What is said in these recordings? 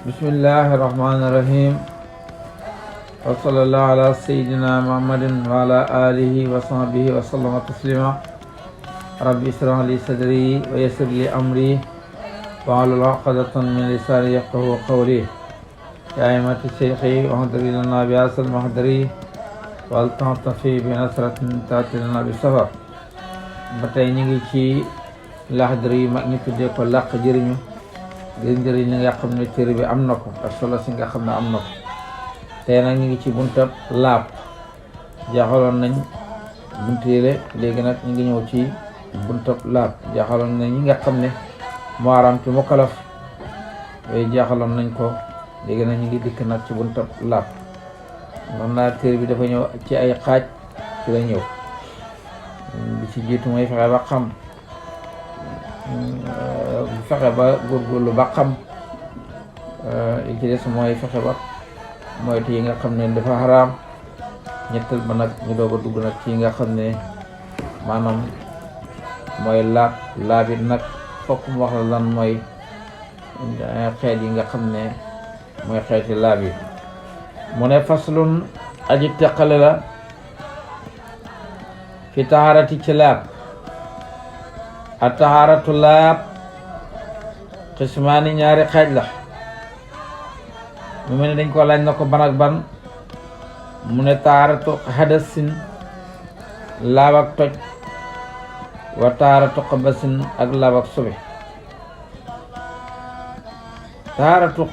Bismillahirrahmanirrahim. Wa sallallahu ala sayyidina Muhammadin wa ala alihi wa sahbihi wa sallama taslima. Rabbi israh li sadri wa yassir li amri wa hlul 'uqdatan min lisani yafqahu qawli. Ya ayyuhati shaykhi wa hadri lana bi asal mahdari wa al-ta'tafi bi nasratin ta'ti lana bi safar. Ba tey ñu ngi ci Laxdari mag ñi tuddee ko làq jëriñu ngir njëriñ li nga xam ne téere bi am na ko ak solo si nga xam ne am na ko. tey nag ñu ngi ci buntab laab jaaxaloon nañ bunt yële léegi nag ñu ngi ñëw ci buntab laab jaaxaloon nañ ñi nga xam ne moo araam ci mukallaf yooyu jaaxaloon nañ ko léegi nag ñu ngi dikk nag ci buntab laab. man naa téere bi dafa ñëw ci ay xaaj ci la ñëw bi ci jiitu mooy fexe ba xam fexe ba góorgóorlu ba xam li ci des mooy fexe ba moytu yi nga xam ne dafa xaraam. ñettal ba nag ñu doog a dugg nag ci yi nga xam ne maanaam mooy laab it nag fokk mu wax la lan mooy xeet yi nga xam ne mooy xeeti laab yi. mu ne faslun aji teqale la fi taharati ci laab. a taharatu laab xismaani ñaari xaaj la. mu mel ni dañ ko laaj na ko ban ak ban. mu ne taharatu hadasin laab ak toj wa taharatu xabasin ak laab ak sobe. taharatu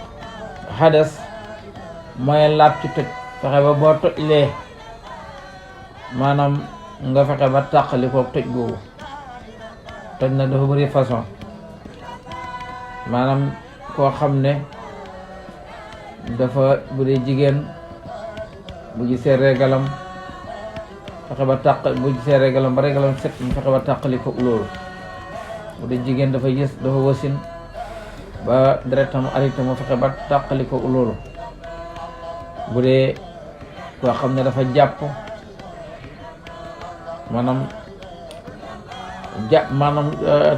hadas mooy laab ci toj fexe ba boo tojlee maanaam nga fexe ba tàqali ko toj googu. toj nag dafa bëri façon maanaam koo xam ne dafa bu dee jigéen bu gisee régalam fexe ba bu gisee régalam ba régalam set mu fexe ba tàqali ko loolu. bu dee jigéen dafa gis dafa wasin ba deretam arrêté mu fexe ba tàqali ko loolu. bu dee koo xam ne dafa jàpp maanaam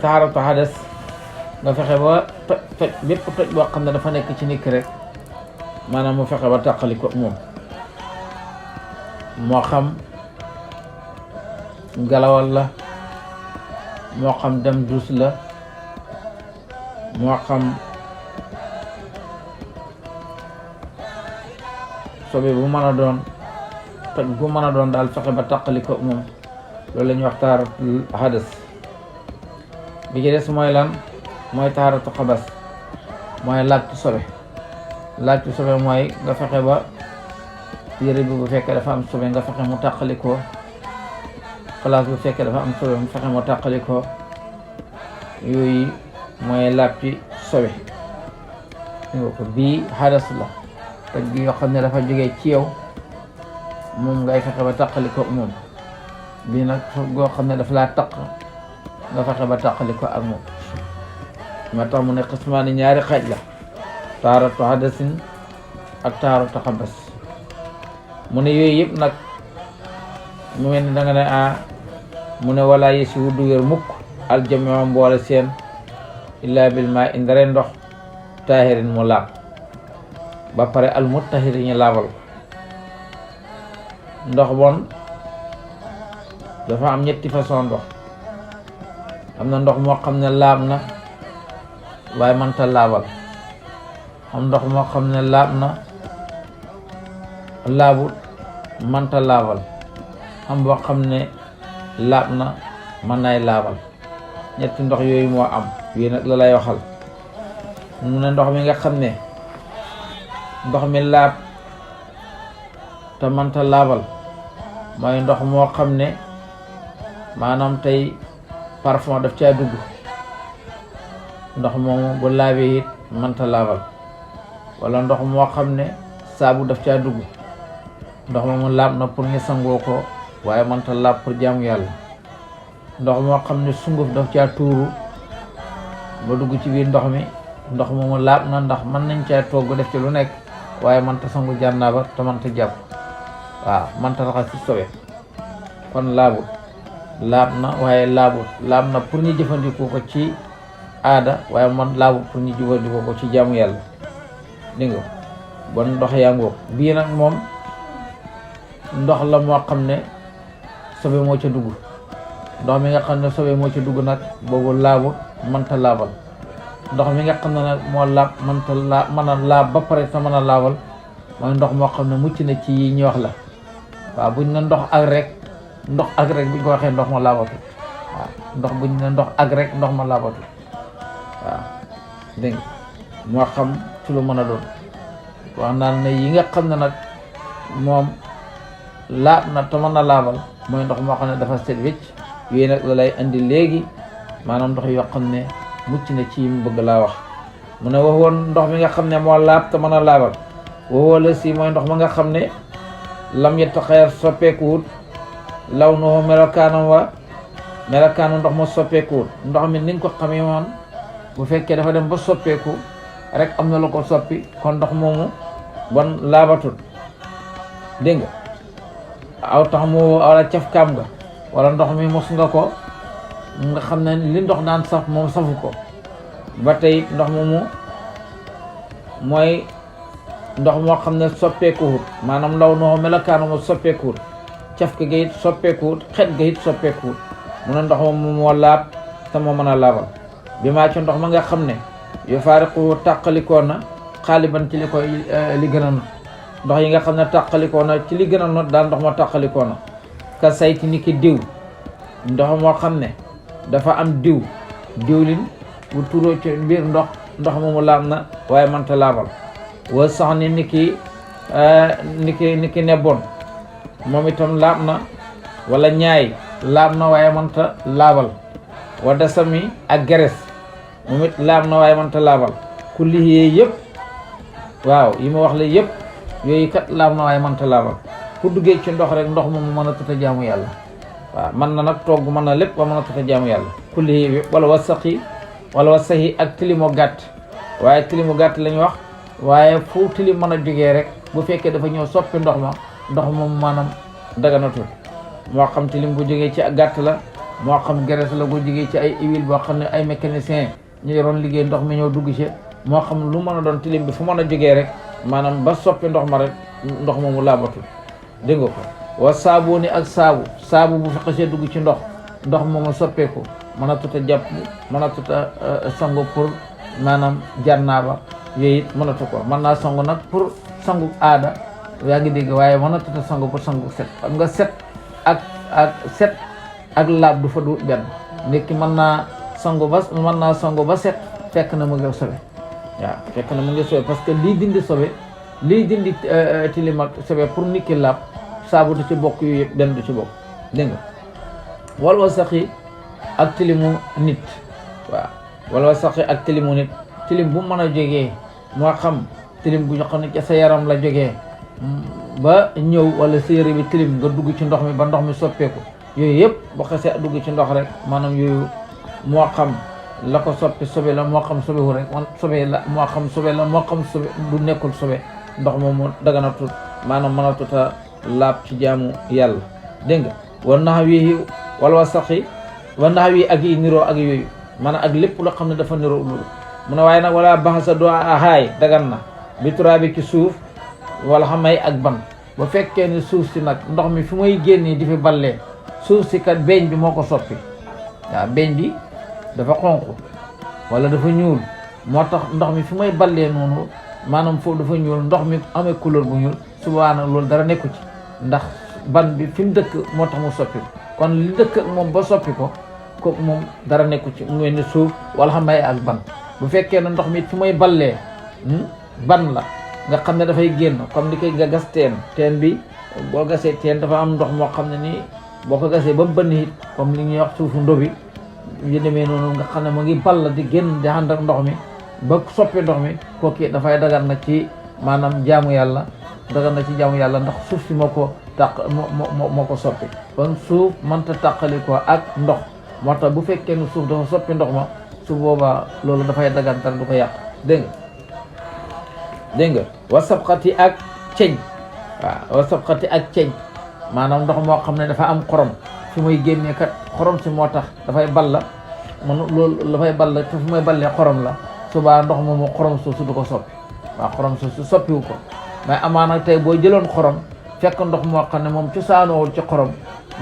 taharatu hadas nga fexe ba toj bépp toj boo xam ne dafa nekk ci nit ki rek maanaam mu fexe ba tàqali ko moom. moo xam ngelawal la, moo xam dem dus la, moo xam sobe bu mën a doon toj bu mën a doon daal fexe ba tàqali ko moom. loolu la ñuy wax taharatu hadas. bi ci des mooy lan mooy taharatu xabas mooy laab ci sobe. laab ci sobe mooy nga fexe ba yére bi bu fekkee dafa am sobe nga fexe mu tàqali ko. place bu fekkee dafa am sobe mu fexe mu tàqali ko. yooyu mooy laab ci sobe. bii hadas la toj gi yoo xam ne dafa jógee ci yow moom ngay fexe ba tàqali ko moom. bii nag goo xam ne dafa laa taq nga fexe ba tàqali ko ak moom. moo tax mu ne xismaani ñaari xaaj la taharatu hadasin ak taharatu xabas. mu ne yooyu yëpp nag mu mel ni da nga ne mu ne wala yesi wu du wér mukk aljamia mboole seen illa bil ma indare ndox taahirin mu laab ba pare al mutahiri ñu laabal. ndox bon dafa am ñetti façon ndox. am na ndox moo xam ne laab na waaye mënta laabal. am ndox moo xam ne laab na laabut mënta laabal. am boo xam ne laab na mën nay laabal. ñetti ndox yooyu moo am. yii nag la lay waxal. mu ne ndox mi nga xam ne ndox mi laab te mënta laabal mooy ndox moo xam ne maanaam tey parfum daf caa dugg. ndox moomu bu laabee it mënta laabal. wala ndox moo xam ne saabu daf caa dugg. ndox moomu laab na pour ñu sangoo ko waaye mënta laab pour jaamu yàlla. ndox moo xam ne sunguf daf caa tuuru ba dugg ci biir ndox mi. ndox moomu laab na ndax mën nañ caa togg def ci lu nekk waaye mënta sangu jànnaaba te mënta jàpp. waaw mënta raxas ci sobe kon laabut. laab na waaye laabut. laab na pour ñu jëfandikoo ko ci aada waaye man laabut pour ñu jëfandikoo ko ci jaamu yàlla. dégg nga bon ndox yaa ngoog bii nag moom ndox la moo xam ne sobe moo ca dugg ndox mi nga xam ne sobe moo ca dugg nag boobu laabu mënta laabal ndox mi nga xam ne nag moo laab mënta laab mën a laab ba pare te mën a laabal mooy ndox moo xam ne mucc na ci yi ñu wax la waaw buñ ne ndox ak rek bi ko waxee ndox ma laabatu waaw ndox buñ ne ndox ak rek ndox ma laabatu waaw dégg nga moo xam ci lu mën a doon wax naan ne yi nga xam ne nag moom laab na te mën a laabal mooy ndox moo xam ne dafa set wécc yooyu nag la lay andi léegi maanaam ndox yoo xam ne mucc na ci mu bëgg laa wax mu ne wax woon ndox mi nga xam ne moo laab te mën a laabal waxoo la si mooy ndox ma nga xam ne lam yataxayyar soppeekuwut law noo melokaanam ndox ma soppeekuwut ndox mi ni nga ko xamee woon bu fekkee dafa dem ba soppeeku rek am na lu ko soppi kon ndox moomu bon laabatul dégg nga aw tax mu wala cafkaam nga wala ndox mi mos nga ko nga xam ne li ndox daan saf moom safu ko ba tey ndox moomu mooy ndox moo xam ne soppeekuwut maanaam law noo melokaanu ma soppeekuwut caf ka ga it soppeekuwut xet ga it soppeekuwut mu ne ndox moomu moo laab te moo mën a laabal bi maa ci ndox ma nga xam ne yu faariqu tàqalikoo na xaaliban ci li koy li gën a not ndox yi nga xam ne tàqalikoo na ci li gën a not daal ndox ma tàqalikoo na ka sayti ni ki diw ndox moo xam ne dafa am diwlin bu turoo ci biir ndox moomu laab na waaye mënta laabal wa sax ni ni ki nebboon moom itam laab na wala ñaay laab na waaye mënta laabal wa dasami ak geres moom it laab na waaye mënta laabal kulli yee yëpp waaw yi ma wax la yëpp yooyu kat laab na waaye mënta laabal ku duggee ci ndox rek ndox moomu mën a tuta jaamu yàlla waaw mën na nag togg mën na lépp ba mën a tuta jaamu yàlla kulli yee yëpp wala wa saxi ak tilimo gàtt waaye tilimo gàtt lañu wax waaye fu tilim mën a jógee rek bu fekkee dafa ñëw soppi ndox moom maanaam daganatul moo xam tilim bu jógee ci gàtt la moo xam geres la bu jógee ci ay huile boo xam ne ay mécanicien ñu yoroon liggéey ndox mi ñëw dugg ci moo xam lu mën a doon tilim bi fu mën a jógee rek maanaam ba soppi ndox ma rek ndox moomu laabatul dégg nga ko wa saabu ni ak saabu bu fi xasee dugg ci ndox moomu soppeeku mën a tuta jàpp mën a tuta sangu pour maanaam jannaaba yooyu it mënatu ko mën naa sangu nag pour sangu aada yaa ngi dégg waaye mën a tuta sangu pour sangu set xam nga set ak laab du fa du benn nit ki mën naa sangu ba set fekk na mu ngi sobe waaw fekk na mu ngi sobe parce que lii dindi sobe lii dindi tilim ak sobe pour nit ki laab saabu du ci bokk yu yëpp benn du ci bokk dégg nga wal wasaxi ak tilimu nit waaw wal wasaxi ak tilimu nit tilim bu mën a jógee moo xam tilim bu ñu xam ne ca sa yaram la jógee ba ñëw wala sa yére bi tilim nga dugg ci ndox mi ba ndox mi soppeeku yooyu yëpp boo xasee dugg ci ndox rek maanaam yooyu moo xam la ko soppi sobe la moo xam sobewu rek moo xam sobe du nekkul sobe ndox moomu daganatul maanaam mënatuta laab ci jaamu yàlla dégg nga war naxa wi wala wasaxi war naxa wi ak yi niroo ak yooyu maanaam ak lépp loo xam ne dafa niroo loolu mu ne waaye nag wala baxasa doo ahaay dagan na bi turaabi ci suuf wala xamay ak ban ba fekkee ne suuf si nag ndox mi fi muy génnee di fi ballee suuf si kat beeñ bi moo ko soppi waaw beeñ bi dafa xonq wala dafa ñuul moo tax ndox mi fi may ballee noonu maanaam foofu dafa ñuul ndox mi amee couleur bu ñuul subaa nag loolu dara nekku ci ndax ban bi fi mu dëkk moo tax mu soppi kon li dëkk ak moom ba soppi ko kooku moom dara nekku ci mu mel ni suuf wala xamay ak ban bu fekkee ne ndox mi fi may ballee ban la nga xam ne dafay génn comme ni koy nga gas teen bi boo gasee teen dafa am ndox moo xam ne nii boo ko gasee ba mu bënn it comme li ñuy wax suufu ndobi yu demee noonu nga xam ne mu ngi ball di génn di ànd ak ndox mi ba soppi ndox mi kooku dafay dagan na ci maanaam jaamu yàlla ndax suuf si moo ko moo ko soppi kon suuf mënta tàqali ko ak ndox moo tax bu fekkee ne suuf dafa soppi ndox ma su boobaa loolu dafay dagan dara du ko yàq dégg nga wa sabxati ak ceñ waaw wa sabxati ak ceñ maanaam ndox moo xam ne dafa am xorom fi muy génnee kat xorom si moo tax dafay balla man loolu dafay balla te fi muy ballee xorom la subaa ndox moomu xorom soosu du ko soppi waaw xorom su soppiwu ko mais amaana tey boo jëloon xorom fekk ndox moo xam ne moom cosaanoowul ci xorom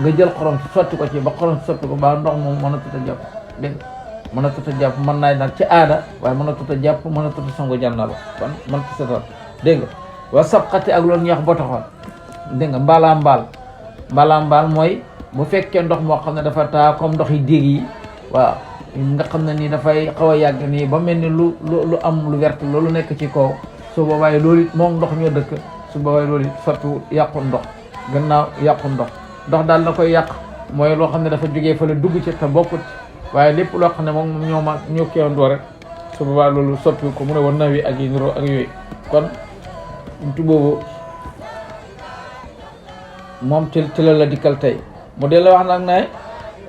nga jël xorom si sotti ko ci ba xorom si soppi ko ba ndox moom mën a tut a jàpp dégg nga mën a tut a jàpp mën naay nag ci aada waaye mën a tut a jàpp mën a tut a sangu jànna ba kon mën ci setal dégg nga wa sabxati ak loolu ñuy wax botoxoon dégg nga mbaalaa mbaal mooy bu fekkee ndox moo xam ne dafa taa comme ndox yi déeg yi waaw nga xam ne nii dafay xaw a yàgg nii ba mel ni lu am lu vert loolu nekk ci kaw su boobaa loolu it moom ndox ñoo dëkk su boobaa loolu it soppi yàqu ndox gannaaw yàqu ndox daal la koy yàq mooy loo xam ne dafa jógee fa la dugg ci te bokkut waaye lépp loo xam ne moom ñoo kéwandoo rek su boobaa loolu soppi ko mu ne war nawi ak yi niroo ak yooyu kon buntu boobu moom ci la dikkal tey mu dee la wax nag ne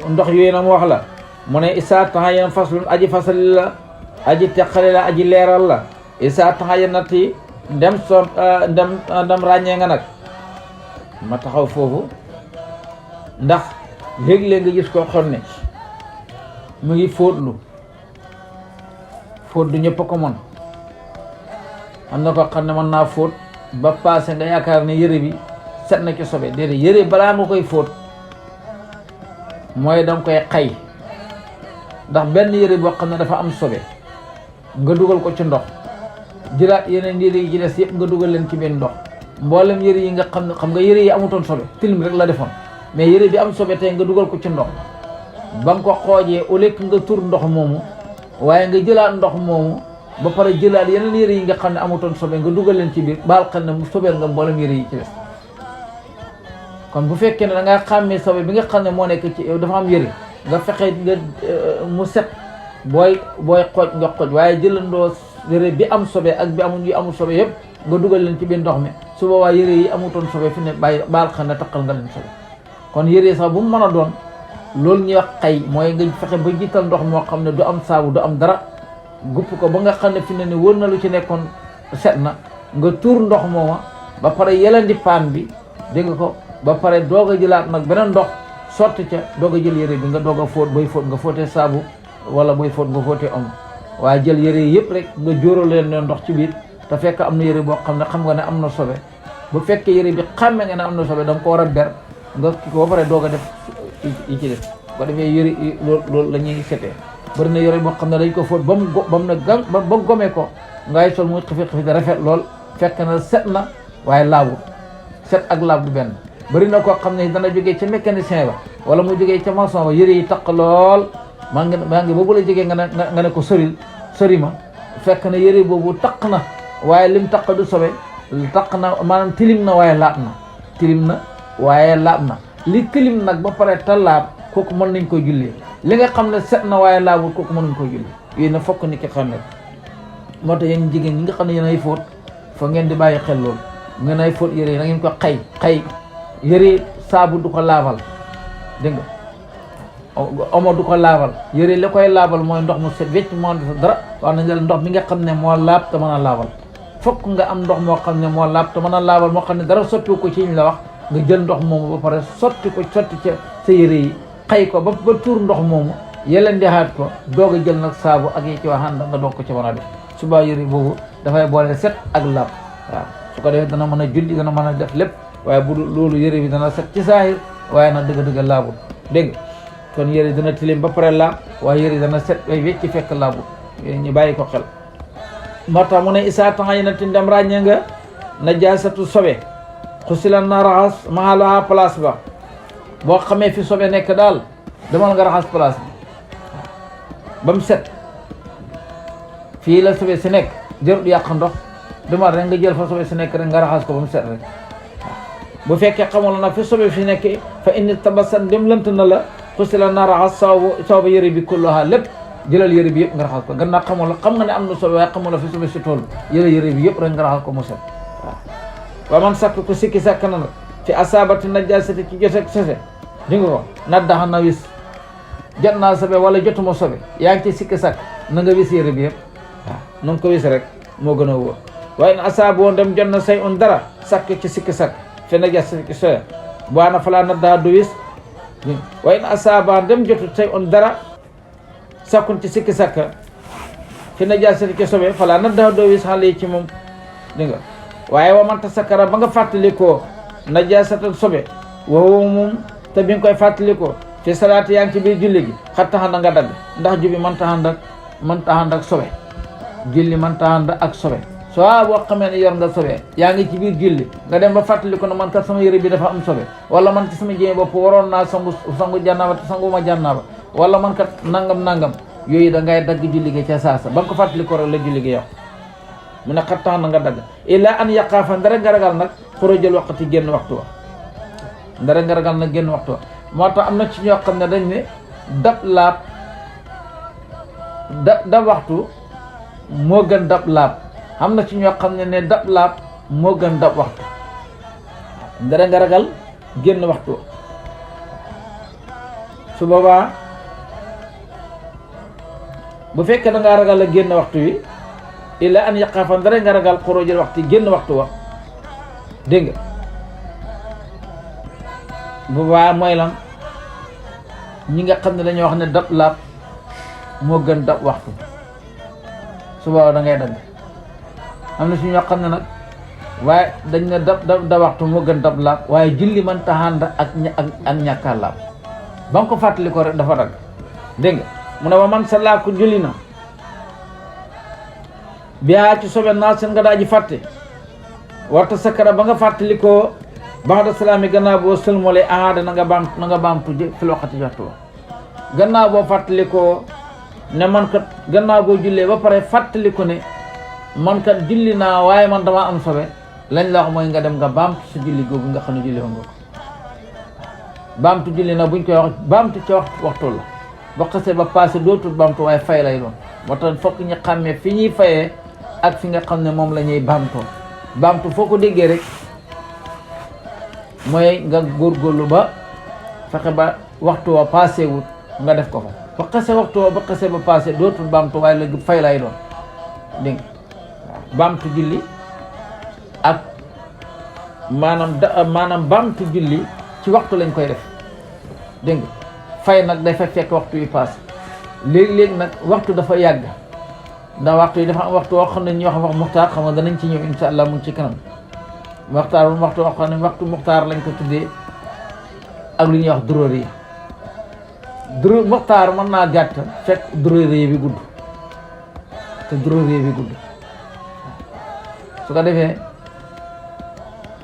ndox yooyu na mu wax la mu ne isaa taxa yen faslun aji fasali la aji teqali la aji leeral la isaa taxa yen nati ndem ràññee nga nag ma taxaw foofu ndax léeg-léeg nga gis koo xam ne mu ngi fóotlu fóot du ñëpp a ko mën am na ko xam ne mën naa fóot ba paase nga yaakaar ne yëre bi set na ci sobe déedéet yëre balaa nga koy fóot mooy danga koy xay ndax benn yëre boo xam ne dafa am sobe nga dugal ko ci ndox jëlaat yeneen yëre yi ci des yëpp nga dugal leen ci benn ndox mboolem yëre yi nga xam nga yëre yi amutoon sobe tilim rek la defoon mais yëre bi am sobe tey nga dugal ko ci ndox ba nga ko xoojee au lieu que nga tur ndox moomu waaye nga jëlaat ndox moomu ba pare jëlaat yeneen yëre yi nga xam ne amutoon sobe nga dugal leen ci biir baal xel ne mu sobeel nga mboolem yëre yi ci des kon bu fekkee ne da ngaa xàmmee sobe bi nga xam ne moo nekk ci dafa am yëre nga fexe nga mu set booy xooj nga xooj waaye jëlandoo yëre bi am sobe ak bi amul sobe yëpp nga dugal leen ci biir ndox mi su boobaa yëre yi amutoon sobe fi ne baal xel ne taqal nga leen sobe kon yëre sax bu mu mën a doon loolu ñuy wax xay mooy nga fexe ba jiital ndox moo xam ne du am saabu du am dara gupp ko ba nga xam ne fi ne ni wër na lu ci nekkoon set na nga tuur ndox mooma ba pare yelandi paan bi dégg nga ko ba pare doog a jëlaat nag beneen ndox sotti ca doog a jël yëre bi nga doog a fóot booy fóot nga fóotee saabu wala booy fóot nga fóotee om waaye jël yëre yi yëpp rek nga jóoral leen ne ndox ci biir te fekk am na yëre boo xam ne xam nga ne am na sobe bu fekkee yëre bi xàmme nga ne am na sobe da nga ko war a ber nga ki ko ba pare doog a def yi ci def ko defee yëre loolu la ñuy setee bëri na yëre boo xam ne dañ ko fóot ba mu ne gang ba gome ko ngay sol muy xifi da rafet lool fekk na set na waaye laabul set ak laab du benn bëri na koo xam ne dana jógee ca mécanicien ba wala mu jógee ca maçon ba yëre yi taq lool maa ngi boobu la jógee nga ne ko sori ma fekk na yëre boobu taq na waaye lim taq du sobe taq na maanaam tilim na waaye laab na li tilim nag ba pare ta laab kooku mën nañ koy jullee li nga xam ne set na waaye laabul kooku mën nañ koy jullee yooyu na fokk ni ki xam ne moo tax yéen jigéen ñi nga xam ne yéen ay fóot fa ngeen di bàyyi xel loolu ngeen ay fóot yëre yi na ngeen ko xay yëre saabu du ko laabal dégg nga omo du ko laabal yëre li koy laabal mooy ndox mu set wecc moo def dara wax nañ la ndox mi nga xam ne moo laab te mën a laabal fokk nga am ndox moo xam ne moo laab te mën a laabal moo xam ne dara soppiwu ko ci ñu la wax nga jël ndox moomu ba pare sotti ca sa yëre yi xay ko ba tuur ndox moomu yeleen dexaat ko doog a jël nag saabu ak yi ci waxaan nga doog ko ci mën a def suba yëre boobu dafay boole set ak laab waaw su ko defee dana mën a julli dana mën a def lépp waaye bu loolu yëre bi dana set ci saahir waaye nag dëgg-dëgg laabul dégg kon yëre dana tilim ba pare laab waaye yëre dana set way wecci fekk laabul ñu bàyyi ko xel moo tax mu ne isaa taxa yi na ti ndem ràññee nga najaasatu sobe xusila na raxas maxalaha place ba boo xamee fi sobe nekk daal demal nga raxas place bi ba mu set fii la sobe si nekk jarut yàq ndox demal rek nga jël fa sobe si nekk rek nga raxas ko ba mu set rek bu fekkee xamul nag fi sobe fi nekk fa indi tabasan dem lënt na la xusila na raxas sawba yëre bi kulluha lépp jëlal yëre bi yëpp nga raxas ko gannaaw xamul la xam nga ne am na sobe waaye xamul la fi sobe si toll jëlal yëre bi yëpp rek nga raxas ko mu set waaw man sakk ku sikki sàkk na nag fi asaabati najaasati ci jot ak sese di nga ko naddaxa na wis jot naa sobe wala jotuma sobe yaa ngi ci sikki sàkk na nga wis yëre bi yëpp waaw na nga ko wis rek moo gën a wóor waaye asaab woon dem jot na say un dara sàkk ci sikki sàkk fi najaasati ci sobe bu ana falaa naddaxa du wis waaye asaaba dem jotu say un dara sakkun ci sikki sàkk fi najaasati ci sobe falaa naddaxa du wis xale yi ci moom dégg nga waaye wa man tasakkara ba nga fàttalikoo najaasatal sobe woowu moom te bi nga koy fàttalikoo fi salaati yaa ngi ci biir julli gi xat taxanda nga dagg ndax jubi man taxand ak sobe julli man taxand ak sobe soo boo xamee ne yor nga sobe yaa ngi ci biir julli nga dem ba fàttaliko ne man kat sama yëre bi dafa am sobe wala man ci sama jéem bopp waroon naa sangu jànnaaba te sanguma jànnaaba wala man kat nangam yooyu da ngay dagg julli gi ca saasa ba nga ko fàttalikoo rek la julli gi yow mu ne xat taxand nga dagg illa an yaqaafa ndara nga ragal nag xurujal waqti génn waxtu wa ndara nga ragal nag génn waxtu wa moo tax am na ci ñoo xam ne dañ ne dab laab dab waxtu moo gën dab laab am na ci ñoo xam ne dab laab moo gën dab waxtu ndara nga ragal génn waxtu su boobaa bu fekkee da ngaa ragal a génn waxtu wi illa an yaqaafa ndara nga ragal xurujal waxtu génn waxtu wa dégg nga bu boobaa mooy lan ñi nga xam ne dañoo wax ne dab laab moo gën dab waxtu su boobaa da ngay dagg am na si ñoo xam ne nag waaye dañ ne dab waxtu moo gën dab laab waaye julli man taxànd ak ñàkkaa laab ba nga ko fàttali ko rek dafa dagg dégg nga mu ne wa man sa laa ko julli na biyaa ci sobe naa seen nga daa ji fàtte warta sakkara ba nga fàttali ko baxda salaami gannaaw boo sëlmole aada na nga baamtu fil waqti waxtu wa gannaaw boo fàttali ko ne man kat gannaaw boo jullee ba pare fàttali ko ne man kat julli naa waaye man dama am sobe lañ la wax mooy nga dem nga baamtu sa julli googu nga xam ne julli woon nga ko baamtu julli na buñ koy wax baamtu ca waxtu la ba xasee ba passé dootul baamtu waaye fay lay doon moo tax fokk ñu xàmmee fi ñuy fayee ak fi nga xam ne moom la ñuy baamtoo baamtu foo ko déggee rek mooy nga góorgóorlu ba fexe ba waxtu wa passé wut nga def ko fa ba xase waxtu wa ba xase ba passé dootul baamtu waaye léegi fay lay doon dégg nga baamtu julli ak maanaam baamtu julli ci waxtu lañ koy def dégg nga fay nag day fekk waxtu yi passé léegi-léegi nag waxtu dafa yàgg ndax waxtu yi dafa am waxtu woo xam ne ñuy wax muxtaar xam nga danañ ci ñëw insha allah mu ngi ci kanam waxtaar bu waxtu wax ne waxtu muxtaar lañ ko tuddee ak lu ñuy wax duróori muxtaar mën naa gàtt fekk duróori bi gudd te duróori bi gudd su ko defee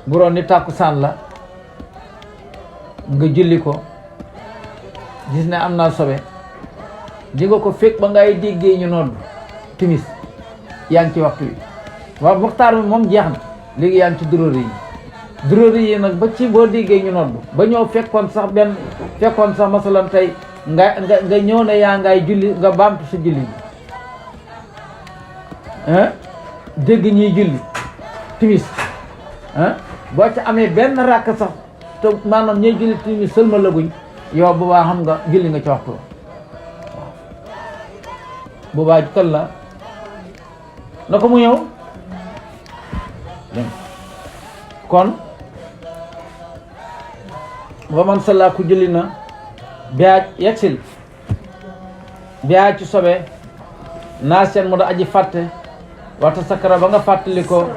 bu doon ni tàkkusaan la nga julli ko gis ne am naa sobe di nga ko fekk ba ngay déggee ñu nodd timis yaa ngi ci waxtu wi waaw muxtaar bi moom jeex na léegi yaa ngi ci duróori yi nag ba ci boo déggee ñu nodd ba ñëw fekkoon sax masalan tey nga ñëw ne yaa ngay julli nga baamtu sa julli bi dégg ñiy julli timis boo ci amee benn ràkk sax te maanaam ñuy julli timis sëlma laguñ yow boobaa xam nga julli nga ci waxtu waaw boobaa kal la na ko mu ñëw kon ba man salla ku julli na biyaa yegsil biyaa ci sobe naa seen mu da aji fàtte waxta sakara ba nga fàttali ko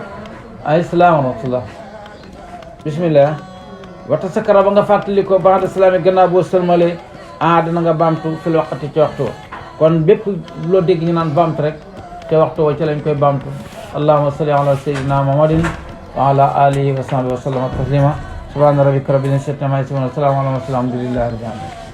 ay salaam wa rahmatullah bismillah waxta sakara ba nga fàttali ko ba nga salaam gannaaw boo sëlmale dina nga baamtu fil waqti ci waxtu kon bépp loo dégg ñu naan baamtu rek te waxtu wa ci lañ koy baamtu allahumma salli ala sayyidina muhammadin wa ala alihi wa sahbihi wa sallama taslima subhana rabbika rabbil izzati amma yasifun wa salamun ala al mursalin walhamdulillahi rabbil alamin